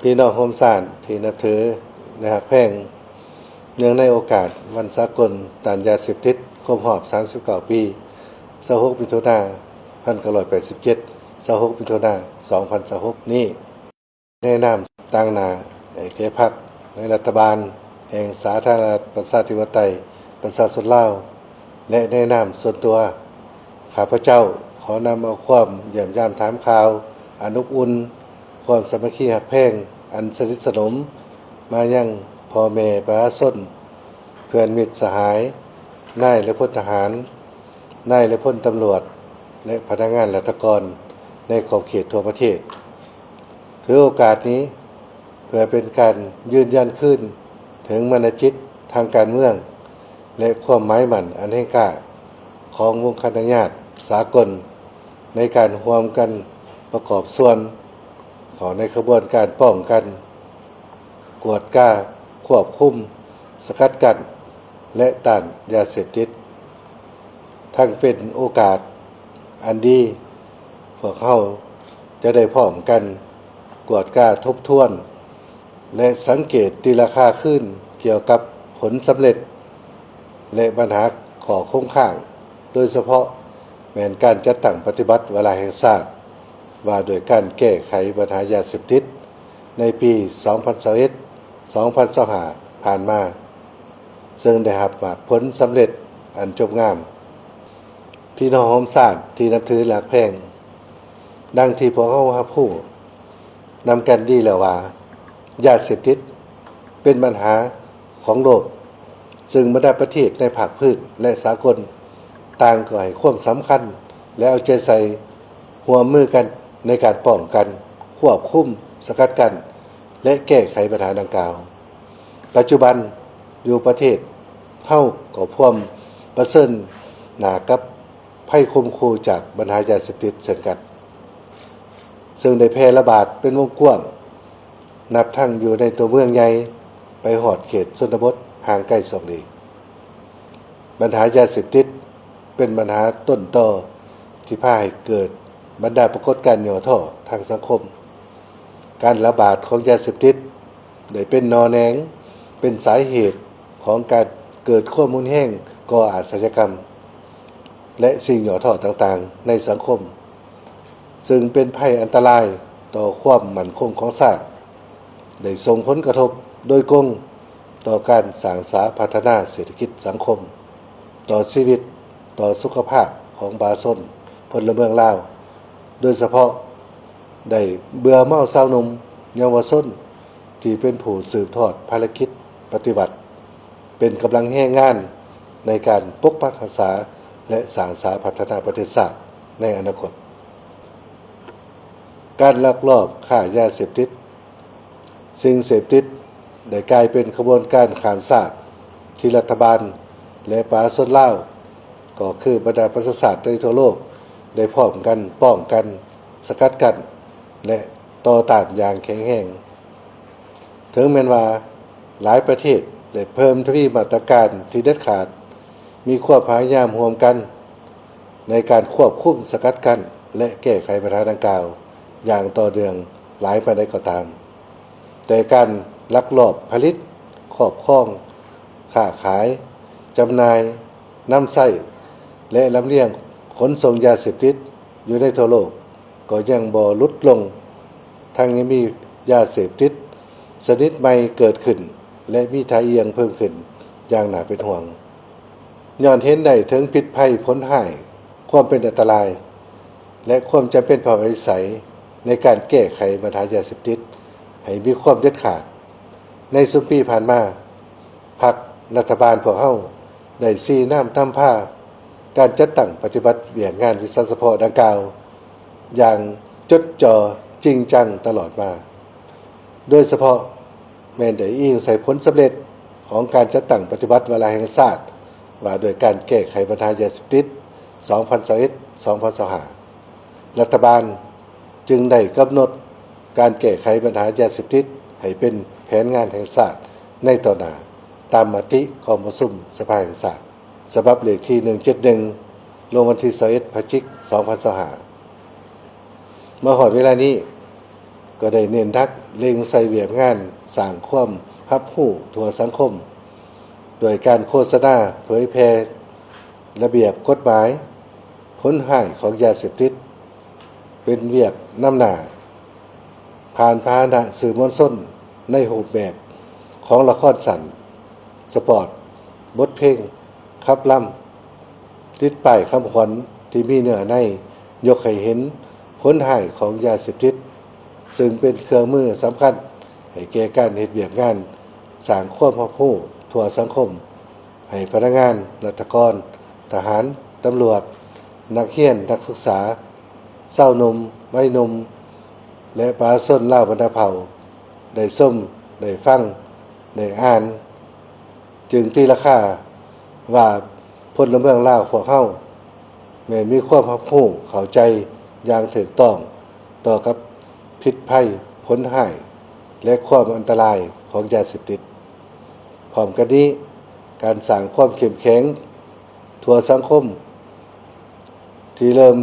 ພີ່ນ້ອງຮ່ວມຊາດທີ່ນັບຖື ແລະ ຮັກແພງ, ເນື່ອງໃນໂອກາດວັນສາກົນຕ້ານຢາເສບຕິດ ຄົບຮອບສາມສິບເກົ້າປີ, ຊາວຫົກມິຖຸນາ ພັນເກົ້າຮ້ອຍແປດສິບເຈັດ ຊາວຫົກມິຖຸນາ ສອງພັນຊາວຫົກນີ້, ໃນນາມຕາງໜ້າໃຫ້ແກ່ພັກໃນລັດຖະບານແຫ່ງສາທາລະນະລັດປະຊາທິປະໄຕປະຊາຊົນລາວ ແລະ ໃນນາມສ່ວນຕົວ, ຂ້າພະເຈົ້າຂໍນຳເອົາຄວາມຢ້ຽມຢາມຖາມຂ່າວອັນອົບອຸ່ນ, ຄວາມສາມັກຄີຮັກແພງອັນສະໜິດສະໜົມ ມາຍັງພໍ່ແມ່ປະຊາຊົນ, ເພື່ອນມິດສະຫາຍ, ນາຍ ແລະ ພົນທະຫານ, ນາຍ ແລະ ພົນຕຳຫຼວດ ແລະ ພະນັກງານລັດຖະກອນໃນຂອບເຂດທົ່ວປະເທດ. ຖືໂອກາດນີ້ເພື່ອເປັນການຢືນຢັນຄືນເຖິງມານະຈິດທາງການເມືອງ ແລະ ຄວາມໝາຍໝັ້ນອັນແຮງກ້າຂອງວົງຄະນະຍາດສາກົນ ໃນການຮ່ວມກັນປະກອບສ່ວນເຂົ້າໃນຂະບວນການປ້ອງກັນ, ກວດກາ, ຄວບຄຸມ, ສະກັດກັ້ນ ແລະ ຕ້ານຢາເສບຕິດ. ທັງເປັນໂອກາດອັນດີ, ພວກເຮົາຈະໄດ້ພ້ອມກັນກວດກາທົບທວນ ແລະ ສັງເກດຕີລາຄາຄືນກ່ຽວກັບຜົນສຳເລັດ ແລະ ບັນຫາຂໍ້ຄົງຄ້າງ, ໂດຍສະເພາະແມ່ນການຈັດຕັ້ງປະຕິບັດວາລະແຫ່ງຊາດ ວ່າດ້ວຍການແກ້ໄຂບັນຫາຢາເສບຕິດ ໃນປີສອງພັນຊາວເອັດ ສອງພັນຊາວຫ້າ ຜ່ານມາ, ເຊິ່ງໄດ້ຮັບໝາກຜົນສຳເລັດອັນຈົບງາມ. ພີ່ນ້ອງຮ່ວມຊາດທີ່ນັບຖື ແລະ ຮັກແພງ, ດັ່ງທີ່ພວກເຮົາຮັບຮູ້ນຳກັນດີແລ້ວວ່າ ຢາເສບຕິດເປັນບັນຫາຂອງໂລກ, ເຊິ່ງບັນດາປະເທດໃນພາກພື້ນ ແລະ ສາກົນ ຕ່າງກໍໃຫ້ຄວາມສຳຄັນ ແລະ ເອົາໃຈໃສ່ຮ່ວມມືກັນໃນການປ້ອງກັນ, ຄວບຄຸມ, ສະກັດກັ້ນ ແລະ ແກ້ໄຂບັນຫາດັ່ງກ່າວ. ປັດຈຸບັນຢູ່ປະເທດເຮົາກໍພວມປະເຊີນໜ້າກັບໄພຂົ່ມຂູ່ຈາກບັນຫາຢາເສບຕິດເຊັ່ນກັນ, ເຊິ່ງໄດ້ແຜ່ລະບາດເປັນວົງກວ້າງ, ນັບທັງຢູ່ໃນຕົວເມືອງໃຫຍ່ໄປຮອດເຂດຊົນນະບົດຫ່າງໄກສອກຫຼີກ. ບັນຫາຢາເສບຕິດເປັນບັນຫາຕົ້ນຕໍທີ່ພາໃຫ້ເກີດບັນດາປາກົດການຫຍໍ້ທໍ້ທາງສັງຄົມ. ການລະບາດຂອງຢາເສບຕິດໄດ້ເປັນໜໍ່ແໜງ, ເປັນສາເຫດຂອງການເກີດຄວາມຮຸນແຮງກໍ່ອາຊະຍາກຳ ແລະ ສິ່ງຫຍໍ້ທໍ້ຕ່າງໆໃນສັງຄົມ, ເຊິ່ງເປັນໄພອັນຕະລາຍຕໍ່ຄວາມໝັ້ນຄົງຂອງຊາດ, ໄດ້ສົ່ງຜົນກະທົບໂດຍກົງຕໍ່ການສ້າງສາພັດທະນາເສດຖະກິດສັງຄົມ, ຕໍ່ຊີວິດ, ຕໍ່ສຸຂະພາບຂອງປະຊາຊົນພົນລະເມືອງລາວ, ໂດຍສະເພາະໄດ້ເບື່ອເມົາຊາວໜຸ່ມເຍົາວະຊົນ ທີ່ເປັນຜູ້ສືບທອດພາລະກິດປະຕິວັດ, ເປັນກຳລັງແຮງງານໃນການປົກປັກຮັກສາ ແລະ ສ້າງສາພັດທະນາປະເທດຊາດໃນອະນາຄົດ. ການລັກລອບຄ້າຢາເສບຕິດ, ສິ່ງເສບຕິດໄດ້ກາຍເປັນຂະບວນການຂ້າມຊາດທີ່ລັດຖະບານ ແລະ ປະຊາຊົນລາວ, ກໍຄືບັນດາປະຊາຊາດໃນທົ່ວໂລກ ໄດ້ພ້ອມກັນປ້ອງກັນ, ສະກັດກັ້ນ ແລະ ຕໍ່ຕ້ານຢ່າງແຂງແຮງ. ເຖິງແມ່ນວ່າຫຼາຍປະເທດໄດ້ເພີ່ມທະວີມາດຕະການທີ່ເດັດຂາດ, ມີຄວາມພະຍາຍາມຮ່ວມກັນໃນການຄວບຄຸມ, ສະກັດກັ້ນ ແລະ ແກ້ໄຂບັນຫາດັ່ງກ່າວຢ່າງຕໍ່ເນື່ອງຫຼາຍປານໃດກໍຕາມ, ແຕ່ການລັກລອບຜະລິດ, ຄອບຄອງ, ຄ້າຂາຍ, ຈຳໜ່າຍ, ນຳໃຊ້ ແລະ ລຳລຽງຂົນສົ່ງຢາເສບຕິດຢູ່ໃນທົ່ວໂລກ ກໍຍັງບໍ່ຫຼຸດລົງ, ທັງຍັງມີຢາເສບຕິດຊະນິດໃໝ່ເກີດຂຶ້ນ ແລະ ມີທ່າອ່ຽງເພີ່ມຂຶ້ນຢ່າງໜ້າເປັນຫ່ວງ. ຍ້ອນເຫັນໄດ້ເຖິງພິດໄພ, ຜົນຮ້າຍ, ຄວາມເປັນອັນຕະລາຍ ແລະ ຄວາມຈຳເປັນພາວະວິໄສໃນການແກ້ໄຂບັນຫາຢາເສບຕິດໃຫ້ມີຄວາມເດັດຂາດ, ໃນຊຸມປີຜ່ານມາ, ພັກລັດຖະບານພວກເຮົາໄດ້ຊີ້ນຳນຳພາການຈັດຕັ້ງປະຕິບັດວຽກງານວິຊາສະເພາະດັ່ງກ່າວຢ່າງຈົດຈໍ່ຈິງຈັງຕະຫຼອດມາ, ໂດຍສະເພາະແມ່ນໄດ້ອີງໃສ່ຜົນສຳເລັດຂອງການຈັດຕັ້ງປະຕິບັດວາລະແຫ່ງຊາດວ່າດ້ວຍການແກ້ໄຂບັນຫາຢາເສບຕິດ ສອງພັນຊາວເອັດ ສອງພັນຊາວຫ້າ. ລັດຖະບານຈຶ່ງໄດ້ກຳນົດການແກ້ໄຂບັນຫາຢາເສບຕິດໃຫ້ເປັນແຜນງານແຫ່ງຊາດໃນຕໍ່ໜ້າ, ຕາມມະຕິກອງປະຊຸມສະພາແຫ່ງຊາດ ສະບັບເລກທີໜຶ່ງເຈັດໜຶ່ງ ລົງວັນທີຊາວເອັດ ພະຈິກ ສອງພັນຊາວຫ້າ. ມາຮອດເວລານີ້, ກໍໄດ້ເນັ້ນໜັກເລັ່ງໃສ່ວຽກງານສ້າງຄວາມຮັບຮູ້ທົ່ວສັງຄົມ ໂດຍການໂຄສະນາເຜີຍແຜ່ລະບຽບກົດໝາຍຜົນຮ້າຍຂອງຢາເສບຕິດ ເປັນວຽກນຳໜ້າ ຜ່ານພາຫະນະສື່ມວນຊົນໃນຮູບແບບຂອງລະຄອນສັ້ນ, ສະປອດ, ບົດເພງ, ຂັບລຳ, ຕິດປ້າຍຄຳຂວັນທີ່ມີເນື້ອໃນຍົກໃຫ້ເຫັນຜົນຮ້າຍຂອງຢາເສບຕິດ, ຊຶ່ງເປັນເຄື່ອງມືສຳຄັນໃຫ້ແກ່ການເຮັດວຽກງານສ້າງຄວາມຮັບຮູ້ທົ່ວສັງຄົມ ໃຫ້ພະນັກງານ, ລັດຖະກອນ, ທະຫານ, ຕຳຫຼວດ, ນັກຮຽນ, ນັກສຶກສາ, ຊາວໜຸ່ມ, ໄວໜຸ່ມ ແລະ ປະຊາຊົນລາວບັນດາເຜົ່າ ໄດ້ຊົມ, ໄດ້ຟັງ, ໄດ້ອ່ານ, ຈຶ່ງຕີລາຄາວ່າພົນລະເມືອງລາວພວກເຮົາ ແມ່ນມີຄວາມຮັບຮູ້ເຂົ້າໃຈຢ່າງຖືກຕ້ອງຕໍ່ກັບພິດໄພ, ຜົນຮ້າຍ ແລະ ຄວາມອັນຕະລາຍຂອງຢາເສບຕິດ. ພ້ອມກັນນີ້, ການສ້າງຄວາມເຂັ້ມແຂງທົ່ວສັງຄົມ ທີ່ເລີ່ມ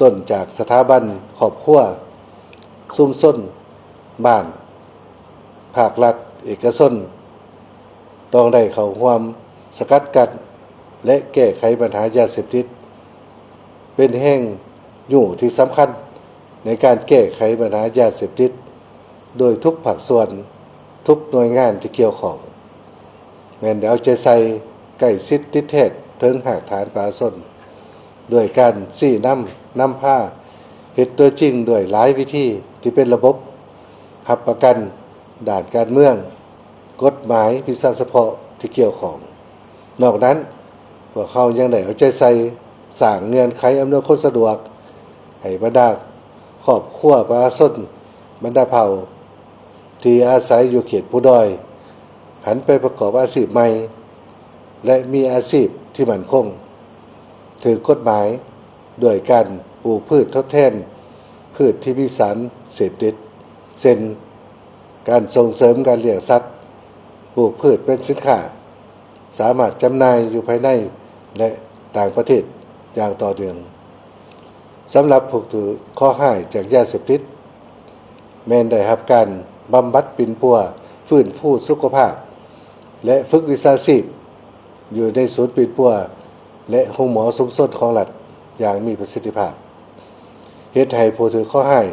ຕົ້ນຈາກສະຖາບັນຄອບຄົວ, ຊຸມຊົນ, ບ້ານ, ພາກລັດ, ເອກະຊົນ ຕ້ອງໄດ້ເຂົ້າຮ່ວມສະກັດກັ້ນ ແລະ ແກ້ໄຂບັນຫາຢາເສບຕິດ ເປັນແຮງຍູ້ທີ່ສຳຄັນໃນການແກ້ໄຂບັນຫາຢາເສບຕິດ ໂດຍທຸກພາກສ່ວນ, ທຸກໜ່ວຍງານທີ່ກ່ຽວຂ້ອງ ແມ່ນໄດ້ເອົາໃຈໃສ່ໃກ້ຊິດຕິດແທດເຖິງຮາກຖານປະຊາຊົນ ດ້ວຍການຊີ້ນຳ, ນຳພາ, ເຮັດຕົວຈິງດ້ວຍຫຼາຍວິທີທີ່ເປັນລະບົບ, ຮັບປະກັນດ້ານການເມືອງ, ກົດໝາຍ, ວິຊາສະເພາະທີ່ກ່ຽວຂ້ອງ. ນອກນັ້ນ, ພວກເຮົາຍັງໄດ້ເອົາໃຈໃສ່ສ້າງເງື່ອນໄຂອຳນວຍຄວາມສະດວກໃຫ້ບັນດາຄອບຄົວປະຊາຊົນບັນດາເຜົ່າ ທີ່ອາໄສຢູ່ເຂດພູດອຍ ຫັນໄປປະກອບອາຊີບໃໝ່ ແລະ ມີອາຊີບທີ່ໝັ້ນຄົງ, ຖືກກົດໝາຍ ດ້ວຍການປູກພືດທົດແທນພືດທີ່ມີສານເສບຕິດ ເຊັ່ນ ການສົ່ງເສີມການລ້ຽງສັດ, ປູກພືດເປັນສິນຄ້າ, ສາມາດຈຳໜ່າຍຢູ່ພາຍໃນ ແລະ ຕ່າງປະເທດຢ່າງຕໍ່ເນື່ອງ. ສຳລັບຜູ້ຖືກເຄາະຮ້າຍຈາກຢາເສບຕິດ ແມ່ນໄດ້ຮັບການບຳບັດປິ່ນປົວ, ຟື້ນຟູສຸຂະພາບ ແລະ ຝຶກວິຊາຊີບ ຢູ່ໃນສູນປິ່ນປົວ ແລະ ໂຮງໝໍຊຸມຊົນຂອງລັດຢ່າງມີປະສິດທິພາບ, ເຮັດໃຫ້ຜູ້ຖືກເຄາະຮ້າຍ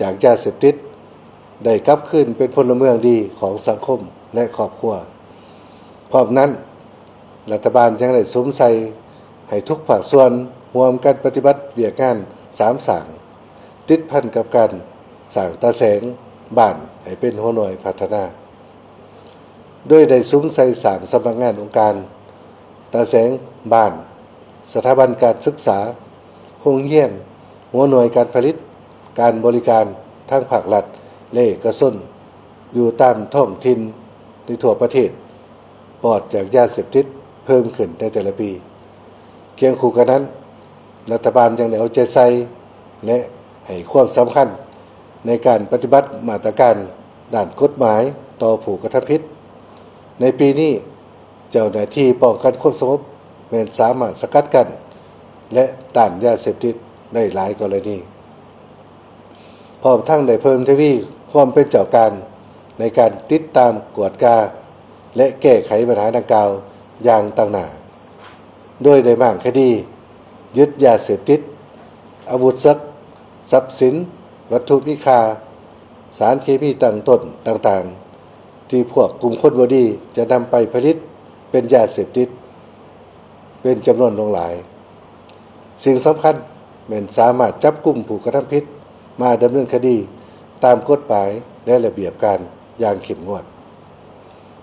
ຈາກຢາເສບຕິດ ໄດ້ກັບຄືນເປັນພົນລະເມືອງດີຂອງສັງຄົມ ແລະ ຄອບຄົວ. ພ້ອມນັ້ນ, ລັດຖະບານຍັງໄດ້ສຸມໃສ່ໃຫ້ທຸກພາກສ່ວນຮ່ວມກັນປະຕິບັດວຽກງານສາມສ້າງ ຕິດພັນກັບການສ້າງຕາແສງບ້ານໃຫ້ເປັນຫົວໜ່ວຍພັດທະນາ, ໂດຍໄດ້ສຸມໃສ່ສ້າງສຳນັກງານອົງການ, ຕາແສງບ້ານ, ສະຖາບັນການສຶກສາ, ໂຮງຮຽນ, ຫົວໜ່ວຍການຜະລິດ, ການບໍລິການທັງພາກລັດ ແລະ ເອກະຊົນ ຢູ່ຕາມທ້ອງຖິ່ນໃນທົ່ວປະເທດ ປອດຈາກຢາເສບຕິດເພີ່ມຂຶ້ນໃນແຕ່ລະປີ. ຄຽງຄູ່ກັນນັ້ນ, ລັດຖະບານຍັງໄດ້ເອົາໃຈໃສ່ ແລະ ໃຫ້ຄວາມສຳຄັນໃນການປະຕິບັດມາດຕະການດ້ານກົດໝາຍຕໍ່ຜູ້ກະທຳຜິດ. ໃນປີນີ້, ເຈົ້າໜ້າທີ່ປ້ອງກັນຄວາມສະຫງົບແມ່ນສາມາດສະກັດກັ້ນ ແລະ ຕ້ານຢາເສບຕິດໄດ້ຫຼາຍກໍລະນີ. ພ້ອມທັງໄດ້ເພີ່ມທະວີຄວາມເປັນເຈົ້າການໃນການຕິດຕາມ, ກວດກາ ແລະ ແກ້ໄຂບັນຫາດັ່ງກ່າວຢ່າງຕັ້ງໜ້າ, ໂດຍໄດ້ມ້າງຄະດີ, ຍຶດຢາເສບຕິດ, ອາວຸດສັກ, ຊັບສິນ, ວັດຖຸມີຄ່າ, ສານເຄມີຕັ້ງຕົ້ນຕ່າງໆ ທີ່ພວກກຸ່ມຄົນບໍ່ດີຈະນຳໄປຜະລິດເປັນຢາເສບຕິດເປັນຈຳນວນຫຼວງຫຼາຍ. ສິ່ງສຳຄັນແມ່ນສາມາດຈັບກຸມຜູ້ກະທຳຜິດມາດຳເນີນຄະດີຕາມກົດໝາຍ ແລະ ລະບຽບການຢ່າງເຂັ້ມງວດ.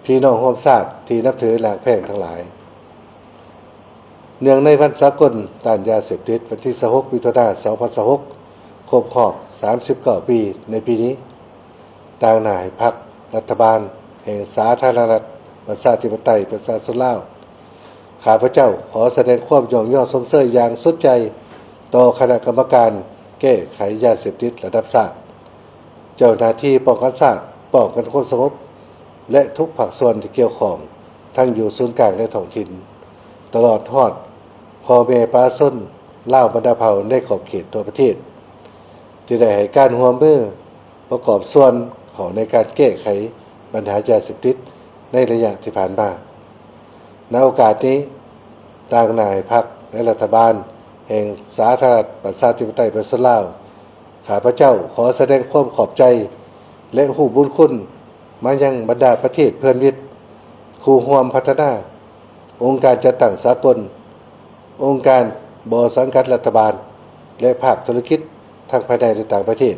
ພີ່ນ້ອງຮ່ວມຊາດທີ່ນັບຖືຮັກແພງທັງຫຼາຍ, ເນື່ອງໃນວັນສາກົນຕ້ານຢາເສບຕິດ ວັນທີຊາວຫົກ ມິຖຸນາ ສອງພັນຊາວຫົກ ຄົບຮອບສາມສິບເກົ້າປີໃນປີນີ້, ຕາງໜ້າໃຫ້ພັກ, ລັດຖະບານແຫ່ງສາທາລະນະລັດ ປະຊາທິປະໄຕ ປະຊາຊົນລາວ, ຂ້າພະເຈົ້າຂໍສະແດງຄວາມຍ້ອງຍໍຊົມເຊີຍຢ່າງສຸດໃຈຕໍ່ຄະນະກຳມະການແກ້ໄຂຢາເສບຕິດລະດັບຊາດ, ເຈົ້າໜ້າທີ່ປ້ອງກັນຊາດ, ປ້ອງກັນຄວາມສະຫງົບ ແລະ ທຸກພາກສ່ວນທີ່ກ່ຽວຂ້ອງ ທັງຢູ່ສູນກາງ ແລະ ທ້ອງຖິ່ນ, ຕະຫຼອດຮອດພໍ່ແມ່ປະຊາຊົນລາວບັນດາເຜົ່າໃນຂອບເຂດທົ່ວປະເທດ ທີ່ໄດ້ໃຫ້ການຮ່ວມມື ປະກອບສ່ວນເຂົ້າໃນການແກ້ໄຂບັນຫາຢາເສບຕິດໃນໄລຍະທີ່ຜ່ານມາ. ໃນໂອກາດນີ້, ຕາງໜ້າໃຫ້ພັກ ແລະ ລັດຖະບານແຫ່ງສາທາລະນະລັດ ປະຊາທິປະໄຕ ປະຊາຊົນລາວ, ຂ້າພະເຈົ້າຂໍສະແດງຄວາມຂອບໃຈ ແລະ ຮູ້ບຸນຄຸນມາຍັງບັນດາປະເທດເພື່ອນມິດ, ຄູ່ຮ່ວມພັດທະນາ, ອົງການຈັດຕັ້ງສາກົນ, ອົງການບໍ່ສັງກັດລັດຖະບານ ແລະ ພາກທຸລະກິດທັງພາຍໃນ ແລະ ຕ່າງປະເທດ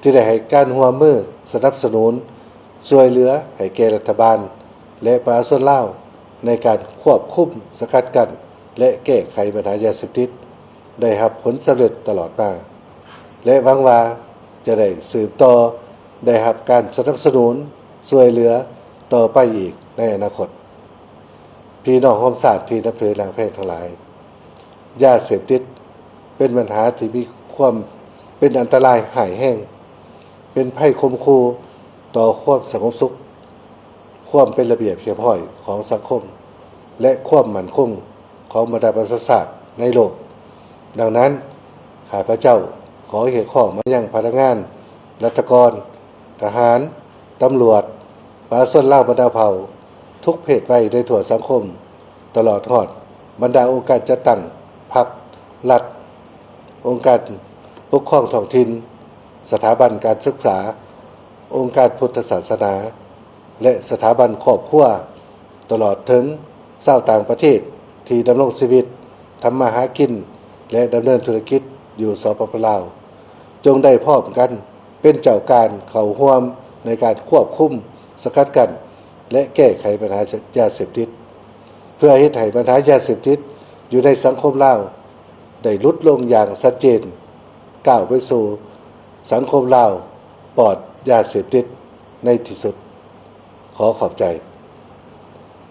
ທີ່ໄດ້ໃຫ້ການຮ່ວມມືສະໜັບສະໜູນ ຊ່ວຍເຫຼືອໃຫ້ແກ່ລັດຖະບານ ແລະ ປະຊາຊົນລາວ ໃນການຄວບຄຸມ, ສະກັດກັ້ນ ແລະ ແກ້ໄຂບັນຫາຢາເສບຕິດ ໄດ້ຮັບຜົນສຳເລັດຕະຫຼອດມາ ແລະ ຫວັງວ່າຈະໄດ້ສືບຕໍ່ໄດ້ຮັບການສະໜັບສະໜູນຊ່ວຍເຫຼືອຕໍ່ໄປອີກໃນອະນາຄົດ. ພີ່ນ້ອງຮ່ວມຊາດທີ່ນັບຖືຮັກແພງທັງຫຼາຍ, ຢາເສບຕິດເປັນບັນຫາທີ່ມີຄວາມເປັນອັນຕະລາຍຮ້າຍແຮງ, ເປັນໄພຂົ່ມຂູ່ຕໍ່ຄວາມສະຫງົບສຸກ, ຄວາມເປັນລະບຽບຮຽບຮ້ອຍຂອງສັງຄົມ ແລະ ຄວາມໝັ້ນຄົງຂອງບັນດາປະຊາຊາດໃນໂລກ. ດັ່ງນັ້ນ, ຂ້າພະເຈົ້າຂໍຮຽກຮ້ອງມາຍັງພະນັກງານ, ລັດຖະກອນ, ທະຫານ, ຕຳຫຼວດ, ປະຊາຊົນລາວບັນດາເຜົ່າທຸກເພດໄວໃນທົ່ວສັງຄົມ, ຕະຫຼອດຮອດບັນດາອົງການຈັດຕັ້ງພັກ, ລັດ, ອົງການປົກຄອງທ້ອງຖິ່ນ, ສະຖາບັນການສຶກສາ, ອົງການພຸດທະສາສະໜາ ແລະ ສະຖາບັນຄອບຄົວ, ຕະຫຼອດເຖິງຊາວຕ່າງປະເທດທີ່ດຳລົງຊີວິດ, ທຳມາຫາກິນ ແລະ ດຳເນີນທຸລະກິດຢູ່ ສປປ ລາວ, ຈົ່ງໄດ້ພ້ອມກັນເປັນເຈົ້າການເຂົ້າຮ່ວມໃນການຄວບຄຸມ, ສະກັດກັ້ນ ແລະ ແກ້ໄຂບັນຫາຢາເສບຕິດ, ເພື່ອເຮັດໃຫ້ບັນຫາຢາເສບຕິດຢູ່ໃນສັງຄົມລາວໄດ້ຫຼຸດລົງຢ່າງຊັດເຈນ, ກ້າວໄປສູ່ສັງຄົມລາວປອດຢາເສບຕິດໃນທີ່ສຸດ. ຂໍຂອບໃຈ.